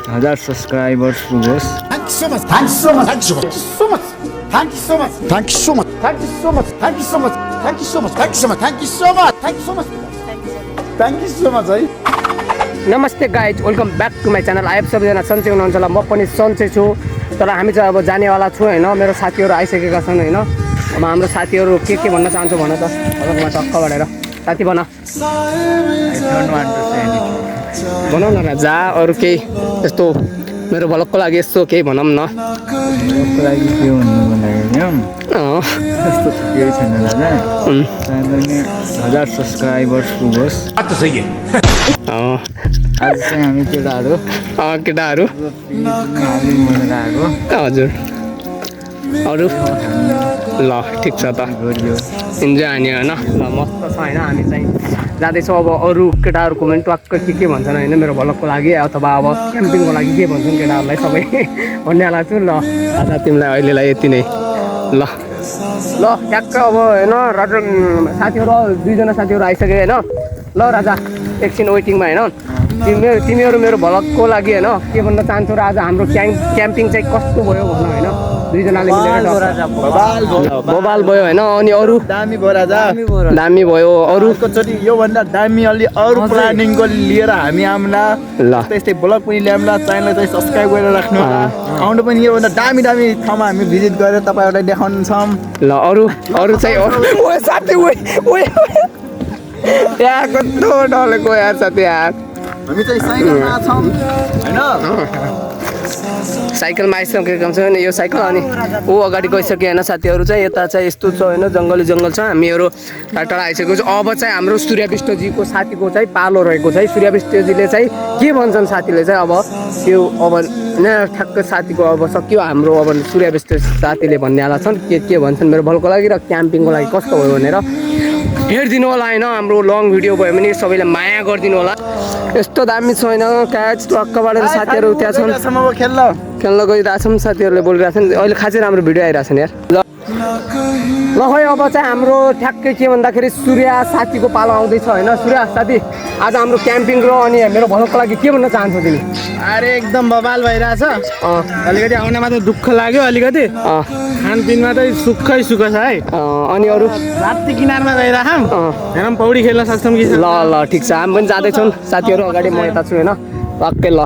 1000 subscribers पुगोस्। Thank you so much. Thank you so much. Thank you so much. Thank you so much. Thank you so much. Thank you so much. Thank you so much. Thank you so much. Thank you so much. Thank you so much. Thank you so much. Thank you so much. नमस्ते guys, welcome back to my channel. आइएफ सबैजना सन्चै हुनुहुन्छ होला, म पनि सन्चै छु। तर हामी चाहिँ अब जानेवाला छु होइन। मेरो साथीहरू आइसकेका छन् होइन। अब हाम्रो साथीहरू के भन्न चाहन्छु भन त, तपाईँकोमा टक्क बढेर साथी भन भनौँ न राजा। अरू केही यस्तो मेरो भलकको लागि यस्तो केही भनौँ न। भलकको लागि के भन्नु भन्दाखेरि त्यस्तो केही छैन दादा। साधारण 1000 सब्सक्राइबर्स पुगोस्। आज चाहिँ हामी केटाहरू आएको। हजुर अरू ल ठिक छ त, इन्जोय हान्यो होइन। ल मस्त छ होइन। हामी चाहिँ जाँदैछौँ अब अरू केटाहरू कमेन्ट टक्क के भन्छन् होइन मेरो भलकको लागि, अथवा अब क्याम्पिङको लागि के भन्छन् केटाहरूलाई सबै भन्नेवाला छु। ल राजा तिमीलाई अहिलेलाई यति नै। ल ल ट्याक्क अब होइन राजा साथीहरू 2जना साथीहरू आइसक्यो होइन। ल राजा एकछिन वेटिङमा होइन। तिमीहरू मेरो भलकको लागि होइन के भन्न चाहन्छौ र आज हाम्रो क्याम्पिङ चाहिँ कस्तो भयो भन होइन। 2जनाले मिलेर बबाल भयो होइन। अनि अरू दामी भयो राजा, दामी भयो। अरूको चोटि योभन्दा दामी अलि अरू प्लानिङको लिएर हामी आउँला। ल त्यस्तै ब्लग पनि ल्याउँला। च्यानललाई चाहिँ सब्सक्राइब गरेर राख्नु। आउनु पनि योभन्दा दामी दामी ठाउँमा हामी भिजिट गरेर तपाईँहरूलाई देखाउछौँ। ल अरू चाहिँ ओए साथी यहाँ कस्तो डलेको यार साथी यार। हामी चाहिँ साइकलमा छौँ होइन। साइकलमा आइसकेको छ होइन यो साइकल। अनि ऊ अगाडि गइसक्यो होइन। साथीहरू चाहिँ यता चाहिँ यस्तो छ होइन, जङ्गल छ। हामीहरू टाढा आइसकेको छ। अब चाहिँ हाम्रो सूर्य विष्टजीको साथीको चाहिँ पालो रहेको छ। सूर्य विष्टजीले चाहिँ के भन्छन् साथीले चाहिँ अब त्यो अब ठ्याक्क साथीको अब सक्यो हाम्रो। अब सूर्य विष्ट साथीले भन्नेवाला छन् के भन्छन् मेरो भलको लागि र क्याम्पिङको लागि कस्तो भयो भनेर हेरिदिनु होला होइन। हाम्रो लङ भिडियो भयो भने सबैले माया गरिदिनु होला। यस्तो दामी छ होइन क्याच टक्कबाट साथीहरू त्यहाँ छन्। खेल्न गइरहेछौँ साथीहरूले बोलिरहेछन्। अहिले खासै राम्रो भिडियो आइरहेछन् यार। ल खै अब चाहिँ हाम्रो ठ्याक्कै के भन्दाखेरि सूर्य साथीको पालो आउँदैछ होइन। सूर्य साथी आज हाम्रो क्याम्पिङ र अनि मेरो भलकको लागि के भन्न चाहन्छौ तिमी? अरे एकदम बबाल भइरहेछ। अलिकति आउनमा त दुःख लाग्यो, अलिकति खानपिनमा त सुखै सुख छ है। अनि अरू राप्ती किनारमा गइरहेछौँ। हेरौँ पौडी खेल्न सक्छौँ कि। ल ठिक छ, हामी पनि जाँदैछौँ साथीहरू अगाडि, म यता छु होइन। पक्कै ल।